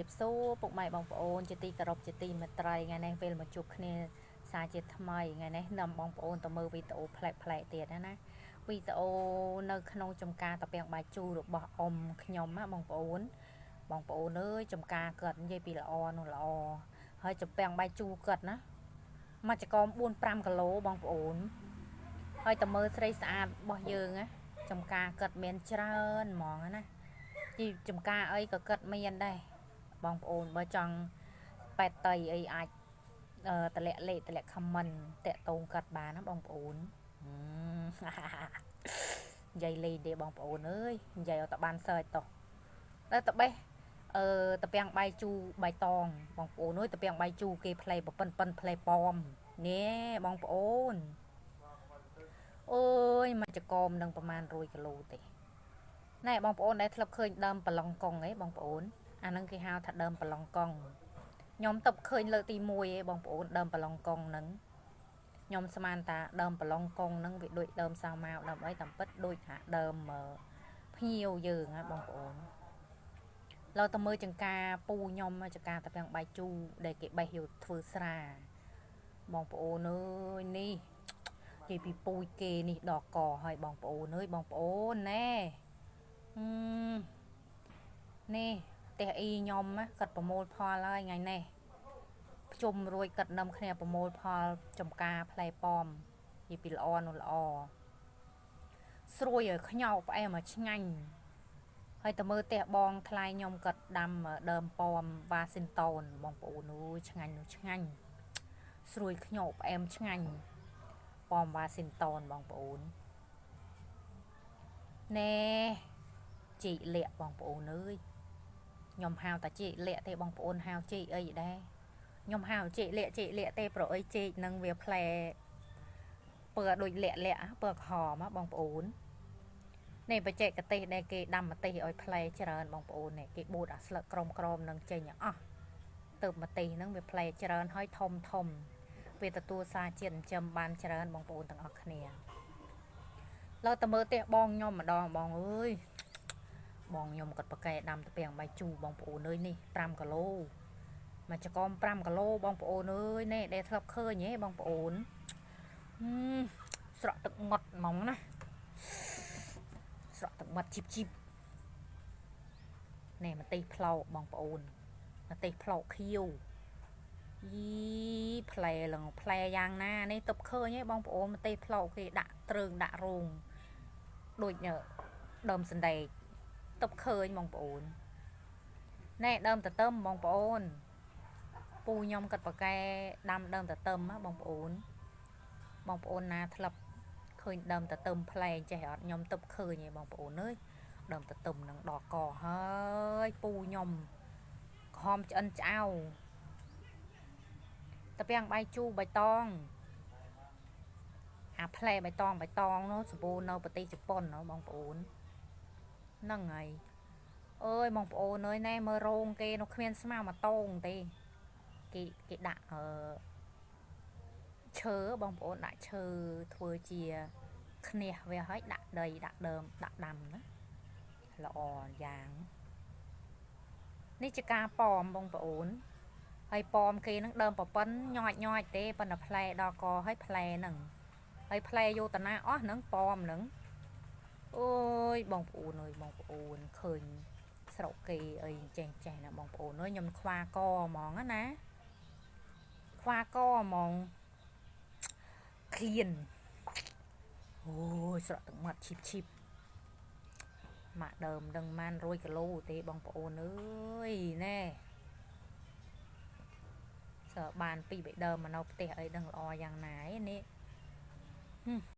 រាបសួរពុកម៉ែបងប្អូនជាទីគោរពជាទីមេត្រីថ្ងៃនេះពេលមកជួបគ្នាសារជាថ្មីថ្ងៃនេះនាំបងប្អូនទៅមើលវីដេអូប្លែកៗទៀតណាណាវីដេអូនៅក្នុងចំការតាពាំងបាយជូររបស់អ៊ំខ្ញុំណាបងប្អូនបងប្អូនអើយចំការគាត់និយាយពីល្អនោះល្អហើយចំពាំងបាយជូរគាត់ណាមួយចកម4 5គីឡូបងប្អូនហើយតមើលស្រីស្អាតរបស់យើងណាចំការគាត់មានច្រើនហ្មងណា ជីចំការអីក៏គិតមានដែរបងប្អូនបើចង់ប៉ែតតីអីអាចតម្លាក់លេខតម្លាក់ comment តាក់តងកាត់បានណាបងប្អូននិយាយលេងទេបងប្អូនអើយនិយាយឲ្យតបានសើចតោះតែតបេះអឺតពាំងបាយជូរបៃតងបងប្អូនអើយតពាំងបាយជូរគេផ្លែប៉ិនប៉ិនផ្លែប៉មនេះបងប្អូនអើយមកចកមនឹងប្រហែល100គីឡូទេ ណែបងប្អូនដែលធ្លាប់ឃើញដើមប្រឡងកង់ហ៎បងប្អូនអាហ្នឹងគេហៅថាដើមប្រឡងកង់ខ្ញុំទៅឃើញលើកទី1ហ៎បងប្អូនដើមប្រឡងកង់ហ្នឹងខ្ញុំស្មានតាដើមប្រឡងកង់ហ្នឹងវាដូចដើមសាវម៉ាវដើមអីតាមពិតដូចថាដើមភ្ញៀវយើងហ៎បងប្អូនឡើយទៅមើលចង្ការពូខ្ញុំចង្ការតាពាំងបាយជូរដែលគេបេះយកធ្វើស្រាបងប្អូនអើយនេះនិយាយពីពូជគេនេះដកកឲ្យបងប្អូនអើយបងប្អូនណែនេះផ្ទះអ៊ីខ្ញុំគាត់ប្រមូលផលហើយថ្ងៃនេះភ្ជុំរួចគាត់នឹមគ្នាប្រមូលផលចំការផ្លែប៉មនិយាយពីល្អនោះល្អស្រួយឲ្យខ្ញោកផ្អែមឲ្យឆ្ងាញ់ហើយទៅមើលផ្ទះបងថ្លៃខ្ញុំគាត់ដាំដើមប៉មវ៉ាស៊ីនតោនបងប្អូនអើយឆ្ងាញ់នោះឆ្ងាញ់ស្រួយខ្ញោកផ្អែមឆ្ងាញ់ប៉មវ៉ាស៊ីនតោនបងប្អូនណែ ចេកលាក់បងប្អូនអើយខ្ញុំហៅតាចេកលាក់ទេបងប្អូនហៅចេកអីដែរខ្ញុំហៅចេកលាក់ចេកលាក់ទេប្រអីចេកនឹងវាផ្លែពណ៌ដូចលាក់លាក់ពណ៌ក្រហមបងប្អូននេះបច្ចេកទេសដែលគេដាំម្ទេសឲ្យផ្លែច្រើនបងប្អូននេះគេបូតអាស្លឹកក្រមក្រមនឹងចេញអស់ទៅម្ទេសហ្នឹងវាផ្លែច្រើនហើយធំធំវាទទួលសារជាតិចិញ្ចឹមបានច្រើនបងប្អូនទាំងអស់គ្នាឡើយតើមើលផ្ទះបងខ្ញុំម្ដងបងអើយ បងខ្ញុំគាត់ប្រកែដាំតាពាំងបាយជូរបងប្អូនអើយនេះ5គីឡូមួយចកម5គីឡូបងប្អូនអើយនេះដែលធ្លាប់ឃើញហ៎បងប្អូនស្រក់ទឹកមាត់ហ្មងណាស្រក់ទឹកមាត់ជីបជីបនេះម្ទេសផ្លោកបងប្អូនម្ទេសផ្លោកខៀវយីផ្លែឡើងផ្លែយ៉ាងណានេះទប់ឃើញហ៎បងប្អូនម្ទេសផ្លោកគេដាក់ត្រើងដាក់រោងដូចដើមសណ្ដែក ទប់ឃើញបងប្អូនណែដើមតទឹមបងប្អូនពូខ្ញុំគាត់ប្រកែដាំដើមតទឹមណាបងប្អូនបងប្អូនណាធ្លាប់ឃើញដើមតទឹមផ្លែចេះអត់ខ្ញុំទប់ឃើញឯងបងប្អូនអើយដើមតទឹមនឹងដកកហើយពូខ្ញុំក្រហមឆ្អិនឆ្អៅតាពាំងបាយជូរបៃតងអាផ្លែបៃតងបៃតងនោះសម្បូរនៅប្រទេសជប៉ុនណាបងប្អូនហ្នឹងហើយអើយបងប្អូនអើយណែមើលរោងគេនោះគ្មានស្មៅមកតងទេគេគេដាក់អឺឈើបងប្អូនដាក់ឈើធ្វើជាឃ្នះវាឲ្យដាក់ដីដាក់ដើមដាក់ដាំណាល្អយ៉ាងនេះជាការប៉មបងប្អូនហើយប៉មគេនឹងដើមប្រប៉ិនញ៉ាច់ញ៉ាច់ទេប៉ុន្តែផ្លែដល់កហើយផ្លែហ្នឹងហើយផ្លែយោតណាអស់ហ្នឹងប៉មហ្នឹងអូយបងប្អូនអើយបងប្អូនឃើញស្រុកគេអីចេះចេះណាបងប្អូនអើយខ្ញុំខ្វាកហ្មងណាខ្វាកហ្មងឃ្លានអូយស្រក់ទឹកមាត់ឈីបឈីបម៉ាក់ដើមដឹងម៉ាន100គីឡូទេបងប្អូនអើយណែសើបានពីរបីដើមមកនៅផ្ទះអីដឹងល្អយ៉ាងណាឯនេះ។